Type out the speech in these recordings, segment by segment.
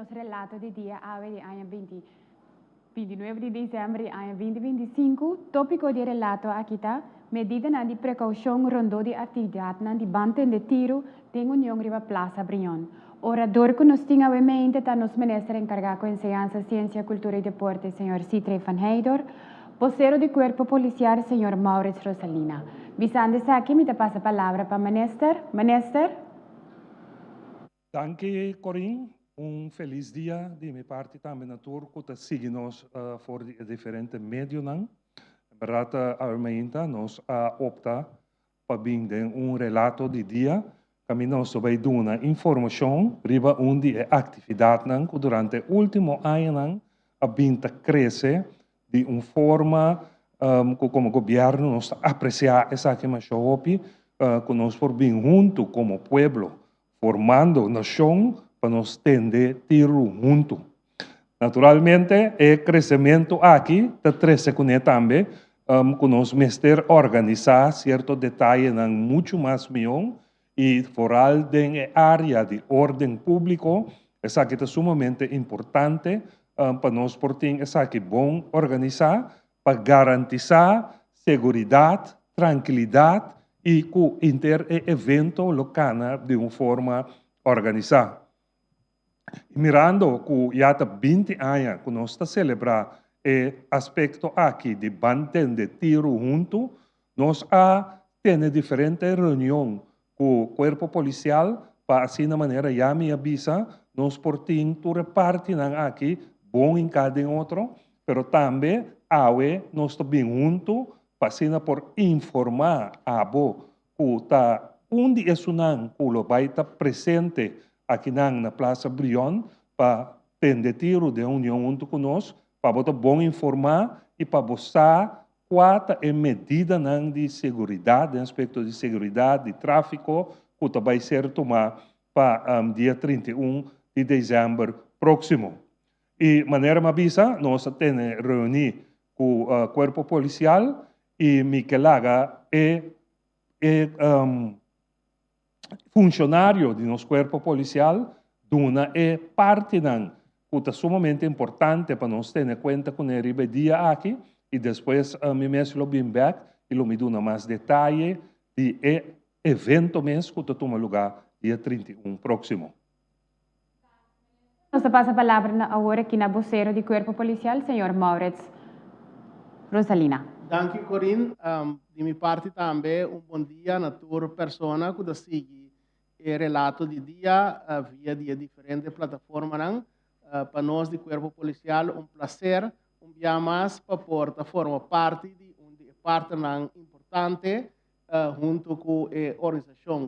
nos relato di dia awe di aña 20, 29 di desèmber di aña 2025. Tópiko di relato aki ta medidanan di prekoushon rondó di aktividatnan di Ban Tende Tiru den Union riba Plaza Brion. Orador ku nos tin awe mente ta nos minister enkargá ku Enseñansa, Siensia, Kultura i Deporte, señor Sithree van Heydoorn, bosero di Kuerpo Polisial, señor Maurits Rosalina. Bisando esaki, mi ta pasa palabra pa minister. Minister? Danki, Corinne. Un felis dia di mi parti tambe na tur ku ta sigui nos for di diferente medionan. En berdat, awe nos a opta pa bin den un relato di dia kaminda nos bai duna informashon riba un di e aktividatnan ku durante último añanan a bin ta krese di un forma ku komo gobièrnu nos ta apresiá esaki masha hopi, ku nos por bin huntu komo pueblo formando nashon pa nos tende tiru huntu. Naturalmente, e kresementu aki ta trese kuné tambe ku nos mester organisá sierto detayenan muchu mas mihó i foral den e área di órden públiko. Esaki ta sumamente importante pa nos por tin esaki bon organisá pa garantisá seguridat, trankilidat i ku henter e evento lo kana di un forma organisá. Mirando ku ya ta 20 aña ku nos ta selebrá e aspekto aki di Ban Tende Tiru huntu, nos a tene diferente reunion ku kuerpo polisial pa asina manera ya mi a bisa, nos por tin tur e partinan aki bon hinká den otro, pero tambe awe nos ta bin huntu pa asina por informá abo ku ta un di esunnan ku lo bai ta presente akinan na Plaza Brion pa tende tiru den Union huntu ku nos, pa bo ta bon informá i pa bo sa kua ta e medidanan di seguridat, den aspekto di seguridat, di tráfiko, ku ta bai ser tumá pa dia 31 di desèmber próksimo. I manera mi a bisa, nos a tene reuní ku kuerpo polisial i mi ke laga e funshonario di nos kuerpo polisial duna e partinan ku ta sumamente importante pa nos tene kuenta kuné riba e dia aki i despues mi mes lo bin bèk i lo mi duna mas detaye di e evento mes ku ta tuma lugá dia 31 próksimo. Nos ta pasa palabra na awor aki na bosero di Kuerpo Polisial, señor Maurits Rosalina. Danki, Corinne. Di mi parti tambe un bon dia na tur persona ku ta sigui e relato di dia via di diferente plataformanan. Pa nos di Kuerpo Polisial un plaser un bia mas pa por ta forma parti di un di e partnernan importante huntu ku e organisashon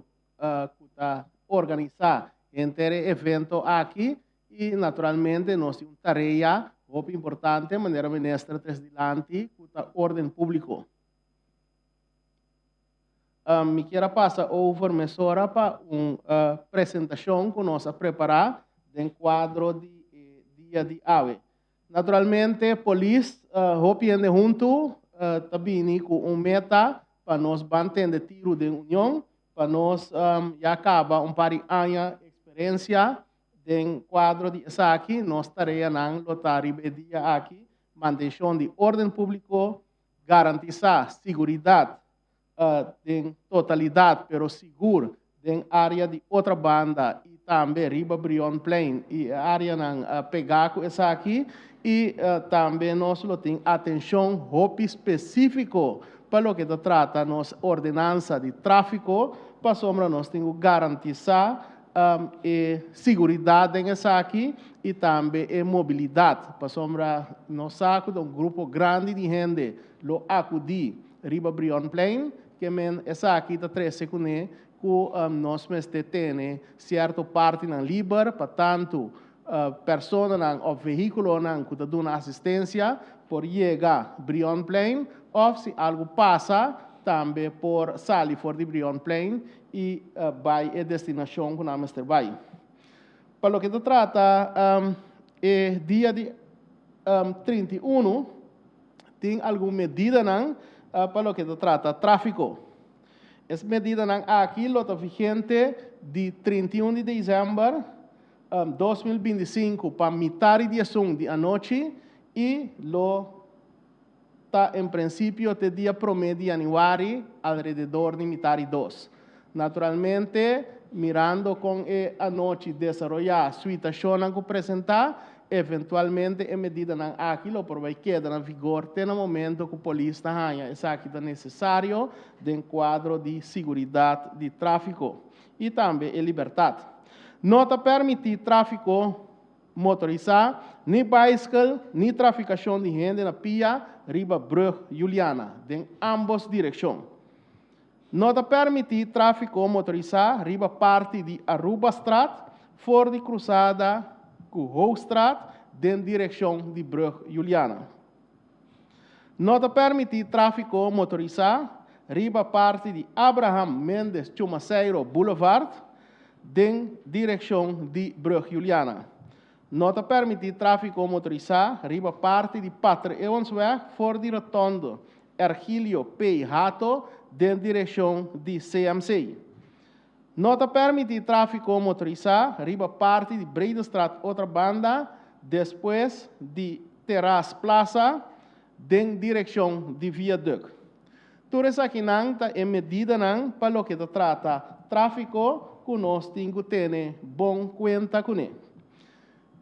ku ta organisá henter e evento aki i naturalmente nos tin un tarea hopi importante manera minister a trese dilanti ku ta órden públiko. Mi kier a pasa over mesora pa un presentashon ku nos a prepará den kuadro di e dia di awe. Naturalmente polis, hopi hende huntu ta bini ku un meta pa nos ban tende tiru den Union, pa nos ya kaba un par di aña eksperensia den kuadro di esaki. Nos tareanan lo ta riba e dia aki: mantenshon di órden públiko, garantisá seguridat den totalidat, pero sigur den área di Otrabanda i tambe riba Brionplein i e áreanan pegá ku esaki, i tambe nos lo tin atenshon hopi spesífiko pa loke ta trata nos ordenansa di tráfiko, pasobra nos tin ku garantisá e seguridat den esaki i tambe e mobilidat, pasobra nos sa ku un grupo grandi di hende lo akudí riba Brionplein, ke men esaki ta trese kuné ku nos mester tene sierto partinan liber pa tantu personanan òf vehíkulonan ku ta duna asistensia por yega Brionplein òf, si algu pasa, tambe por sali for di Brionplein i bai e destinashon ku nan mester bai. Pa loke ta trata e dia di 31, tin algun medidanan pa loke ta trata tráfiko. E medidanan aki lo ta vigente di 31 di desèmber. 2025 pa mitar di 11 di anochi i lo ta en prinsipio te dia promé di yanüari alrededor di mitar di 2. Naturalmente, mirando kon e anochi desaroyá, situashonnan ku presentá, eventualmente e medidanan aki lo por bai keda na vigor te na momento ku polis ta haña esaki ta nesesario den kuadro di siguridat di tráfiko i tambe e libertat. No ta permití tráfiko motorisá, ni baiskel, ni trafikashon di hende na pia riba Brug Juliana den ámbos direkshon. No ta permití tráfiko motorisá riba parti di Arubastraat for di krusada ku Hoogstraat den direkshon di Brug Juliana. No ta permití tráfiko motorisá riba parti di Abraham Mendes Chumaceiro Boulevard den direkshon di Brug Juliana. No ta permití tráfiko motorisá riba parti di Pater Eeuwensweg for di rotondo Ergilio P. Hato den direkshon di CMC. No ta permití tráfiko motorisá riba parti di Breedestraat Otrabanda despues di Terras Plaza den direkshon di Viaduct. Tur esakinan ta e medidanan pa loke ta trata tráfiko ku nos tin ku tene bon kuenta kuné.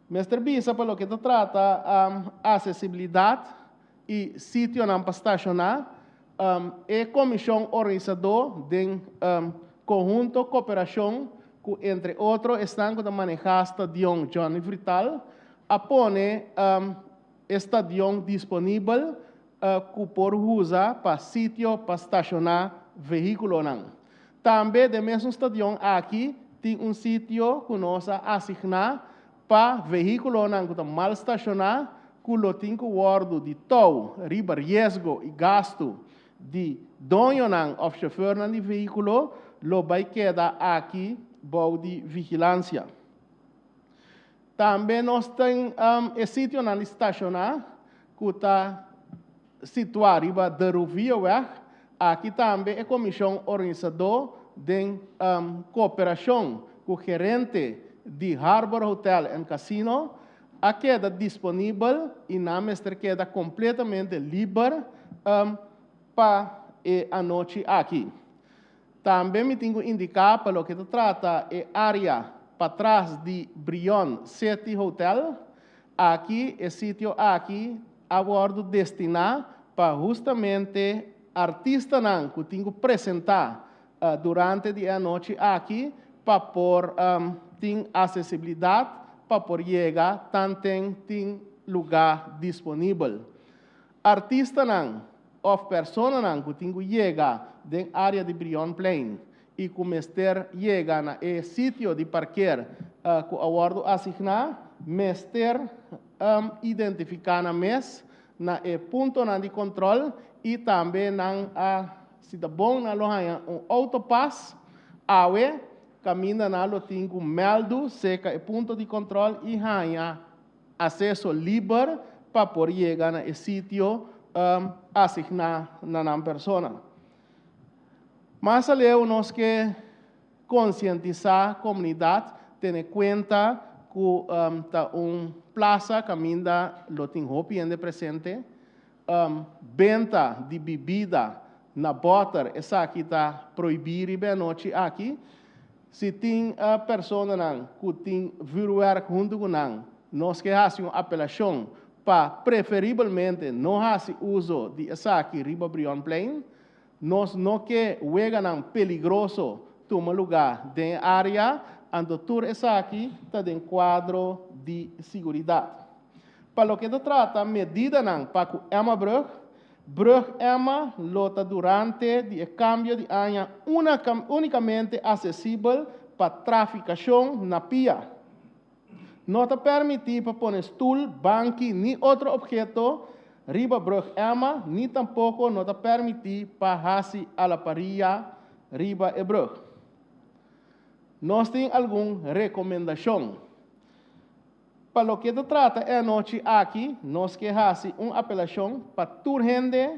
Mester bisa pa loke ta trata asesibilidat i sitionan pa stashoná, e komishon organisadó den konhunto koperashon ku entre otro esnan ku ta manehá Stadion Johnny Vrital a pone e stadion disponibel ku por usa pa sitio pa stashoná vehíkulonan. Tambe den mesun stadion aki tin un sitio ku nos a asigná pa vehíkulonan ku ta mal stashoná ku lo tin ku wòrdu di tou riba riesgo i gastu di doñonan òf shofèrnan di vehíkulo lo bai keda aki bou di vigilansia. Tambe nos tin e sitionan di stashoná ku ta situá riba De Rouvieweg. Aki tambe e komishon organisadó den kooperashon ku gerente di Harbor Hotel and Casino a keda disponibel i nan mester keda kompletamente liber pa e anochi aki. Tambe mi tin ku indiká pa loke ta trata e área patras di Brion City Hotel, aki e sitio aki a wòrdu destiná pa hustamente artistanan ku tin ku presentá durante di e anochi aki pa por tin asesibilidat pa por yega tanten tin lugá disponibel. Artistanan òf personanan ku tin ku yega den área di Brionplein i ku mester yega na e sitio di parker ku a wòrdu asigná, mester identifiká nan mes na e puntonan di kontròl i tambe nan a si ta bon nan lo haña un outopas awe kaminda nan lo tin ku mèldu serka e punto di kontròl i haña Aseso liber pa por yega na e sitio asigná na nan persona. Mas aleu nos ke konsientisá komunidat tene kuenta ku ta un plasa kaminda lo tin hopi hende presente. Benta di bibida na bòter esaki ta prohibí riba e anochi aki. Si tin personanan ku tin vürwèrk huntu ku nan, nos ke hasi un apelashon pa preferibelmente no hasi uso di esaki riba Brionplein. Nos no ke weganan peligroso tuma lugá den e área, anto tur esaki ta den kuadro di siguridat. Pa loke ta trata medidanan pa ku Emmabrug, Brug Emma lo ta durante di e kambio di aña únikamente asesibel pa trafikashon na pia. No ta permití pa pone stul, banki ni otro opheto riba Brug Emma ni tampoko no ta permití pa hasi alaparia riba e brug. Nos tin algun rekomendashon. Pa loke ta trata e anochi aki, nos ke hasi un apelashon pa tur hende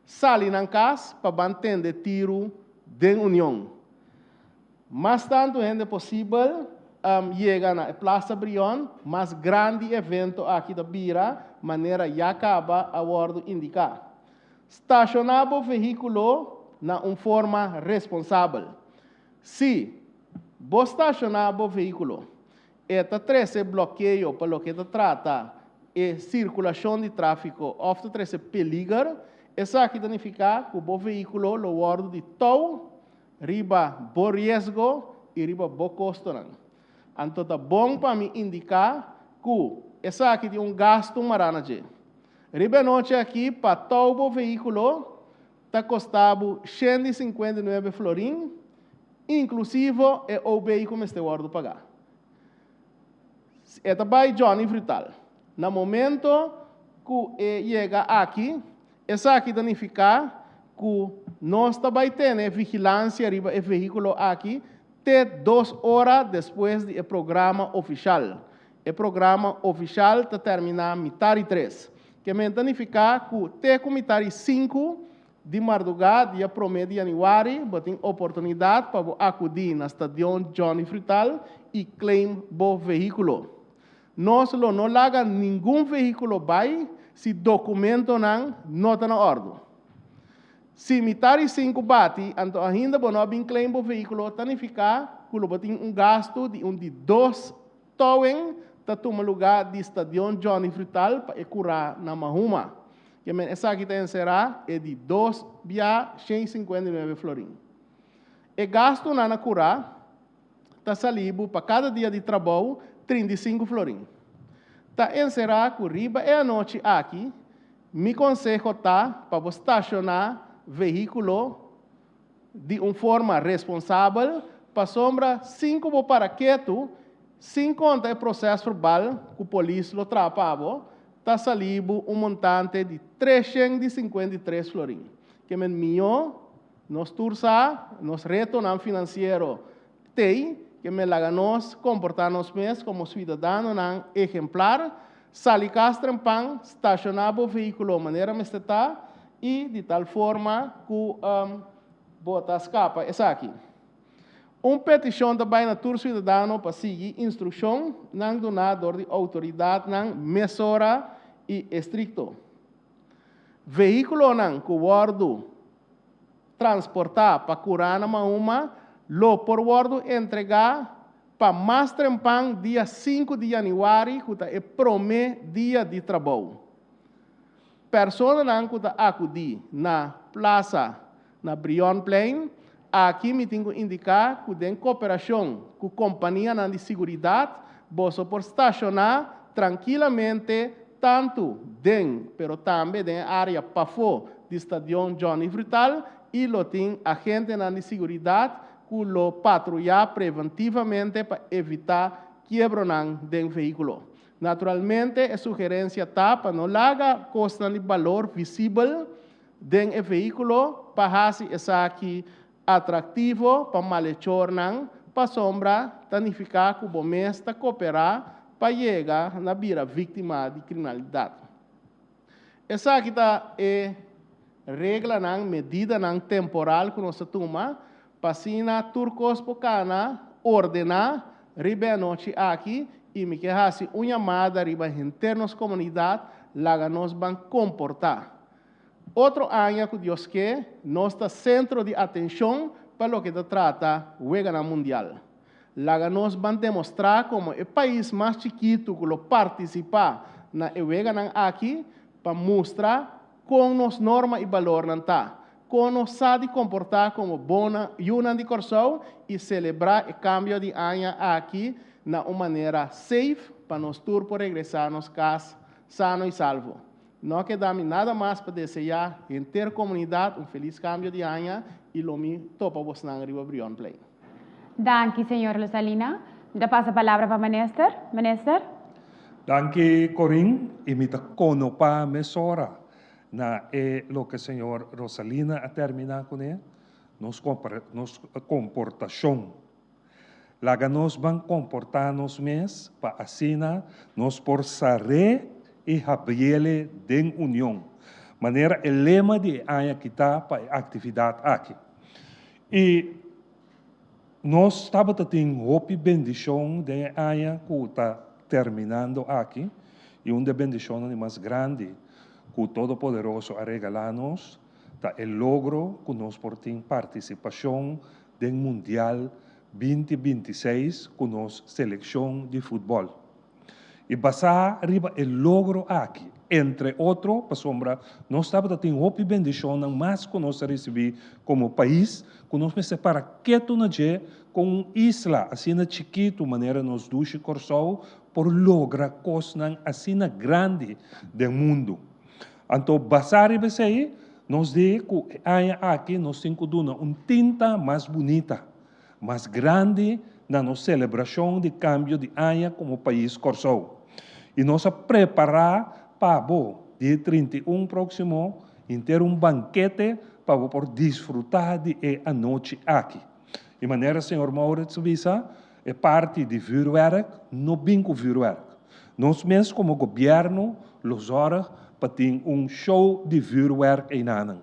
sali nan kas pa ban tende tiru den union. Mas tantu hende posibel. yega na e Plaza Brion, mas grandi evento aki ta bira, manera ya kaba a wòrdu indiká. Stashoná bo vehíkulo na un forma responsabel. Si bo stashoná bo vehíkulo e ta trese blokeo pa loke ta trata e sirkulashon di tráfiko òf ta trese peliger, esaki ta nifiká ku bo vehíkulo lo wòrdu di tou riba bo riesgo i riba bo kostonan. Anto ta bon pa mi indiká ku esaki tin un gastu mará na dje. Riba e nochi aki pa tou bo vehíkulo ta kosta bo 159 florin, inklusivo e OB ku mester wòrdu pagá. E ta bai Johnny Frutal. Na momento ku e yega aki, esaki ta nifiká ku nos ta bai tene vigilansia riba e vehíkulo aki te 2 ora despues di e programa ofishal. E programa ofishal ta terminá mitar i tres. Ke men ta nifiká ku te ku mitar i sinku di mardugá dia promé di yanüari bo tin oportunidat pa bo akudí na Stadion Johnny Frutal i claim bo vehíkulo. Nos lo no laga ningun vehíkulo bai si dokumentonan no ta na òrdu. Si mitar i sinku bati anto ainda bo no a bin claim bo vehíkulo ta nifiká ku lo bo tin un gastu di un di dos towing ta tuma lugá di Stadion Johnny Frutal pa e kurá na Mahuma. Ke men esaki ta enserá e di dos bia 159 florin. E gastunan na kurá ta sali bo pa kada dia di trabou 35 florin. Ta enserá ku riba e anochi aki mi konseho ta pa bo stashoná vehíkulo di un forma responsabel pasobra sin ku bo para ketu, sin konta e proses verbal ku polis lo traha pa bo, ta sali bo un montante di 353 florin. Ke men mihó nos tur sa, nos retonan finansiero t'ei, ke men laga nos komportá nos mes komo siudadanonan ehemplar, sali kas trempan, stashoná bo vehíkulo manera mester ta i di tal forma ku bo ta skapa esaki. Un petishon ta bai na tur siudadano pa sigui instrukshonnan duná dor di outoridatnan mesora i estrikto. Vehíkulonan ku wòrdu transportá pa kurá na Mahuma lo por wòrdu entregá pa mas trempan dia 5 di yanüari ku ta e promé dia di trabou. Personanan ku ta akudí na Plaza na Brionplein, aki mi tin ku indiká ku den kooperashon ku kompanianan di siguridat boso por stashoná trankilamente tantu den pero tambe den e área pafó di Stadion Johnny Frutal i lo tin agentenan di siguridat ku lo patruyá preventivamente pa evitá kiebronan den vehíkulo. Naturalmente e sugerensia ta pa no laga kosnan di balor visibel den e vehíkulo pa hasi esaki atraktivo pa malechornan pasobra ta nifiká ku bo mes ta kooperá pa yega na bira víktima di kriminalidat. Esaki ta e reglanan, medidanan temporal ku nos ta tuma pa asina tur kos por kana ordená riba e anochi aki i mi ke hasi un yamada riba henter nos komunidat laga nos ban komportá. Otro aña ku Dios ke, nos ta sentro di atenshon pa loke ta trata Weganan Mundial. Laga nos ban demostrá komo e pais mas chikitu ku lo partisipá na e weganan aki pa mustra kon nos norma i balornan ta, kon nos sa di komportá komo bon yunan di Kòrsou i selebrá e kambio di aña aki na un manera safe pa nos tur por regresá nos kas sano i salvo. No keda mi nada mas pa deseá henter komunidat un felis kambio di aña i lo mi topa bosnan riba Brionplein. Danki, señor Rosalina. Mi ta pasa palabra pa minister. Minister? Danki, Corin, i mi ta konopá mesora na e loke señor Rosalina a terminá kuné, nos nos komportashon. Laga nos ban komportá nos mes pa asina nos por sar'é i habriele den union, manera e lema di e aña aki ta pa e aktividat aki. I. Nos tabata tin hopi bendishon den e aña ku ta terminando aki, i un di e bendishonnan di mas grandi ku Todopoderoso a regalá nos ta e logro ku nos por tin partisipashon den Mundial 2026 ku nos selekshon di futbòl. I basá riba e logro aki, entre otro, pasobra nos tabata tin hopi bendishonnan mas ku nos a risibí komo pais, ku nos mester para ketu na dje kon un isla asina chikitu manera nos dushi Kòrsou por logra kosnan asina grandi den mundu. Anto basá riba esei, nos di ku e aña aki nos tin ku duna un tinta mas bunita. Mas grandi na nos selebrashon di kambio di aña komo pais Kòrsou. I nos a prepará pa bo dia 31 próksimo henter un bankete pa bo por disfrutá di e anochi aki. I manera señor Maurits a bisa, e parti di vürwèrk no bin ku vürwèrk. Nos mes komo gobièrnu lo zòrg pa tin un show di vürwèrk einanan.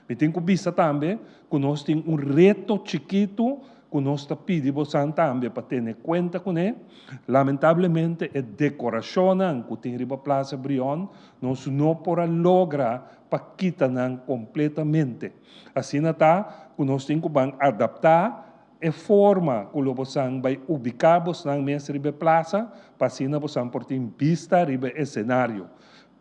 Mi tin ku bisa tambe ku nos tin un reto chikitu ku nos ta pidi bosan tambe pa tene kuenta kuné. Lamentablemente e dekorashonnan ku tin riba Plaza Brion nos no por a logra pa kita nan kompletamente. Asina ta ku nos tin ku ban adaptá e forma ku lo bosan bai ubiká bosnan mes riba e plaza pa asina bosan por tin bista riba e esenario.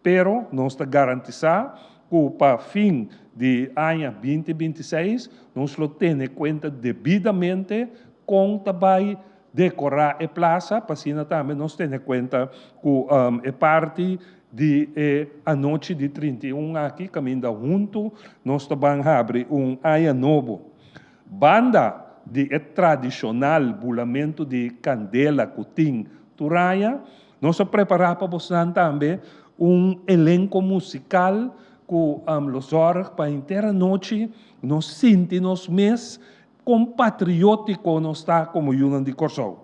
Pero nos ta garantisá ku pa fin di aña 2026 nos lo tene kuenta debidamente kon ta bai dekorá e plasa, pa asina tambe nos tene kuenta ku e parti di e anochi di 31 aki kaminda huntu nos ta ban habri un aña nobo. Banda di e tradishonal bulamentu di kandela ku tin tur aña, nos a prepará pa bosnan tambe un elenko musikal ku lo zòrg pa henter anochi nos sinti nos mes kon patriótiko nos ta komo yunan di Kòrsou.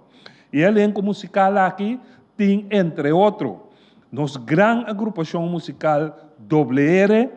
E elenko musikal aki tin entre otro nos gran agrupashon musikal Doble R,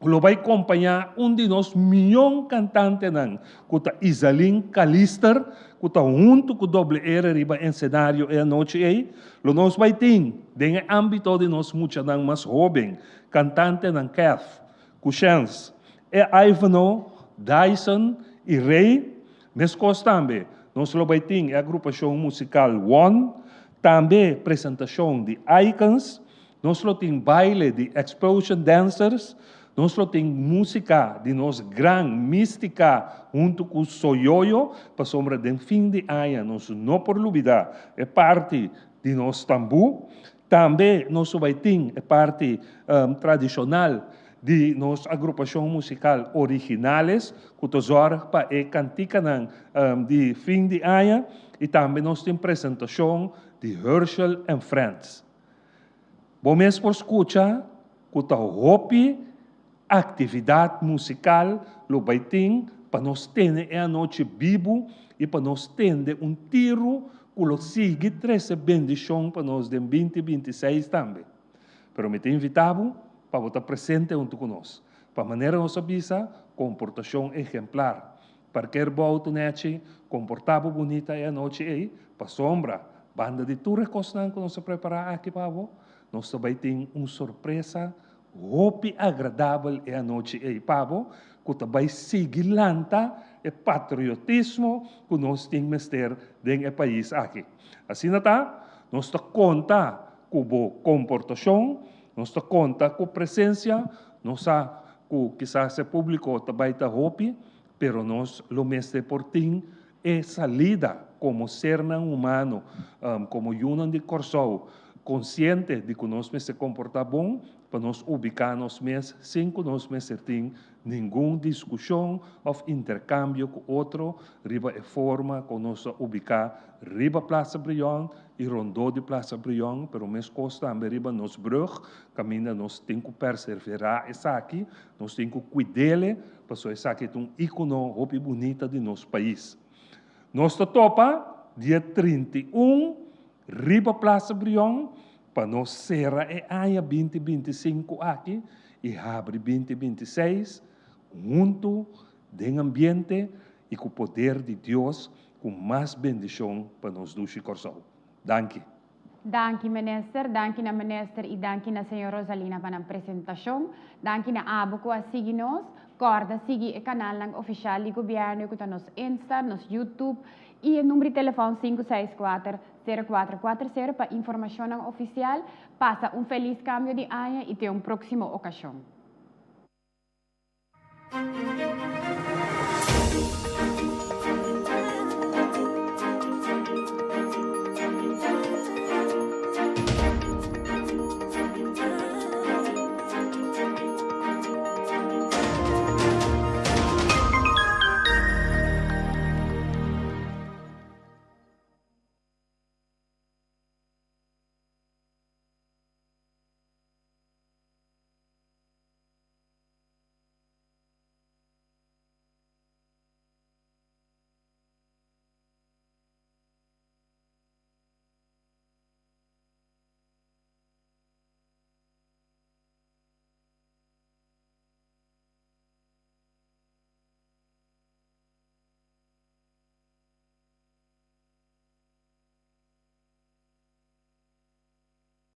ku lo bai kompañá un di nos mion kantantenan ku ta Izaline Calister ku ta huntu ku Doble R riba ensenario e anochi ei. Lo nos bai tin den e ámbito di nos muchanan mas hóben kantantenan Keth, Kushens, e Ivano, Dyson i Ray. Meskos tambe nos lo bai tin e agrupashon musikal One, tambe presentashon di Icons. Nos lo tin baile di Explosion Dancers, nos lo tin músika di nos gran Místika huntu ku Soyoyo, pasobra den fin di aña nos no por lubidá e parti di nos tambú. Tambe nos lo bai tin e parti tradishonal di nos agrupashon musikal Originales ku ta zòrg pa e kantikanan di fin di aña i tambe nos tin presentashon di Herschel and Friends. Bo mes por skucha ku ta hopi aktividat musikal lo bai tin pa nos tene e anochi bibu i pa nos tende un tiru ku lo sigui trese bendishon pa nos den 2026 tambe. Pero mi ta invitá bo pa bo ta presente huntu ku nos. Pa manera nos a bisa, komportashon ehemplar. Parker bo auto nechi, komportá bo bunita e anochi ei, pasobra banda di tur e kosnan ku nos a prepará aki pa bo, nos ta bai tin un sorpresa hopi agradabel e anochi ei pa bo, ku ta bai sigui lanta e patriotismo ku nos tin mester den e pais aki. Asina ta, nos ta konta ku bo komportashon, nos ta konta ku presensia, nos sa ku kisas e públiko ta bai ta hopi, pero nos lo mester por tin e salida komo sernan humano, komo yunan di Kòrsou, konsiente di ku nos mester komportá bon pa nos ubiká nos mes sin ku nos mester tin ningun diskushon òf interkambio ku otro riba e forma kon nos ta ubiká riba Plaza Brion i rondó di Plaza Brion, pero meskos tambe riba nos brùg kaminda nos tin ku perseverá esaki. Nos tin ku kuid'ele pasobra esaki ta un íkono hopi bunita di nos pais. Nos ta topa dia 31 riba Plaza Brion pa nos sera e aña 2025 aki i habri 2026 huntu den ambiente. i ku poder di Dios ku mas bendishon pa nos dushi Kòrsou. Danki. Danki minister, danki na minister i danki na señor Rosalina pa nan presentashon. Danki na abo ku a sigui nos. Kòrda sigui e kanalnan ofisial di gobièrnu ku ta nos Insta, nos YouTube i e number di telefòn 564 0440 pa informashonnan ofisial. Pasa un felis kambio di aña i te un próksimo okashon.